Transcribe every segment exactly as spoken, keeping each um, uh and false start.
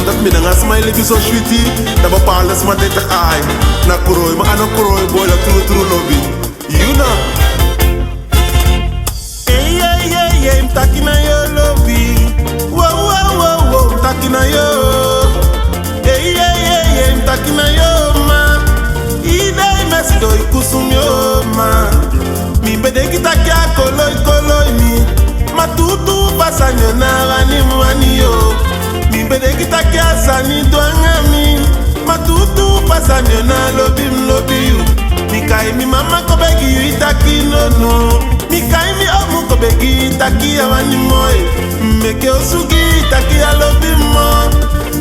Dati meke anga sama e libi so switi, da bepaalde sama e taki: ai, na krooi, ma a no krooi boi, a tru tru lobi. Yu na. Ei, ei, ei, ei, mi taki na yu lobi. Wo, wo, wo, wo, mi taki na yu. Ei, ei, ei, ei, mi taki na yu, ma. I dei mi e sidon e kusu mi, o ma. Mi be denki taki a koloi koloi mi. Ma tuutuu fa sani o, na wani mi wani yu. Mi be denki taki a sani du anga mi. Ma tuutuu fa sani o, na lobi mi lobi yu. Mi kai mi mama kon begi yu, i taki nono. Mi kai mi omu kon begi yu, i taki ya wani mi moo. Meke osu gi yu, i taki ya lobi mi moo.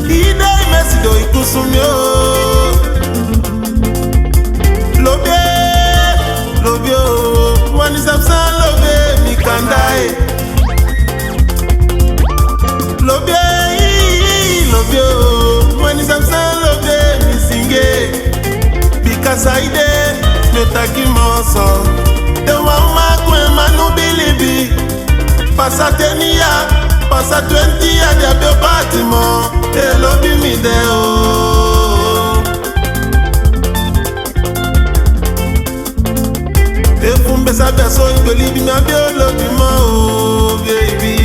I dei mi e sidon e kusu mi, o. Lobi e, lobi o, wani sabi san lobi e, mi kanda e. Lobi e, lobi o, wani sabi san lobi e, mi singi e. Bika saide mi e taki moo so? Den wan uman kon e manu bilibi. Pasa teni ya, pasa twenti ya, di a be o paati moo. E lobi mi de, o. Efu mi be sabi a so i be o libi mi, a be o lobi moo, o baby.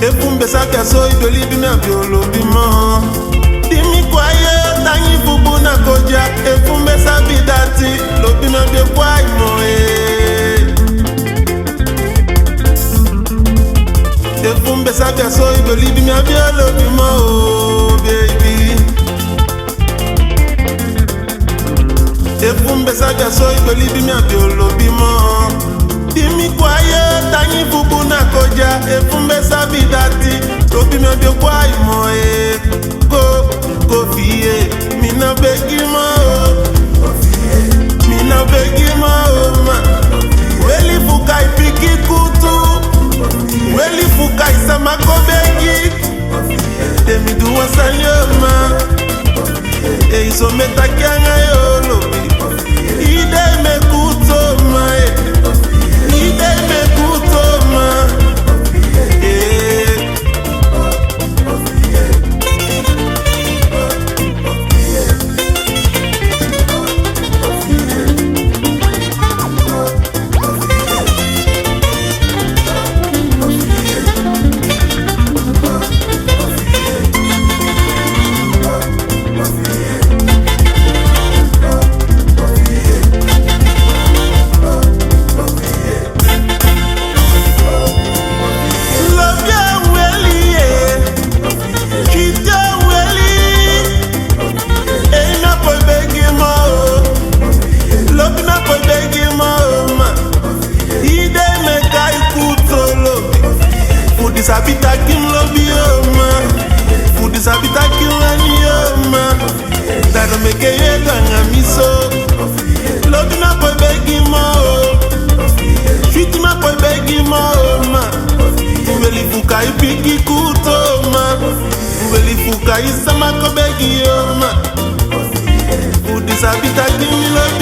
Efu mi be sabi a so i be o libi mi, a be o lobi moo. Di mi kon a yu, tangi fu bun na kon dya. Efu mi be sabi dati, lobi mi á be o kon a yu moo, e. Efu mi be sabi a so i be o libi mi, a be o lobi moo, o baby. Efu mi be sabi a so i be o libi mi, a be o lobi moo. Di mi kon a yu, tangi fu bun na kon dya. Efu mi be sabi dati, lobi mi á be o kon a yu moo, e. Go, go fi e, mi ná begi moo. Mi ná begi moo, ma. Weli fu kai pikin kuutu. Weli fu kai sama kon begi. Te mi du wan sani, o ma. Ei, so mi e taki anga yu, o lobi. I dei mi e kuutu, o ma, e. I dei mi e kuutu, o ma. E. Lobi e weli, e. Switi e weli. Ei, mi á poi begi moo. Lobi, mi á poi begi moo, ma. I dei mi e kai kuutu, o lobi. Fu di sabi taki mi lobi yu, o ma. Fu di sabi taki mi wani yu, o ma. Da a no meke yu e du anga mi so. Lobi, mi á poi begi moo. Switi, mi á poi begi moo, o ma. Weli fu kai pikin kuutu, o ma. Weli fu kai sama kon begi yu, o ma. Fu di sabi taki mi lobi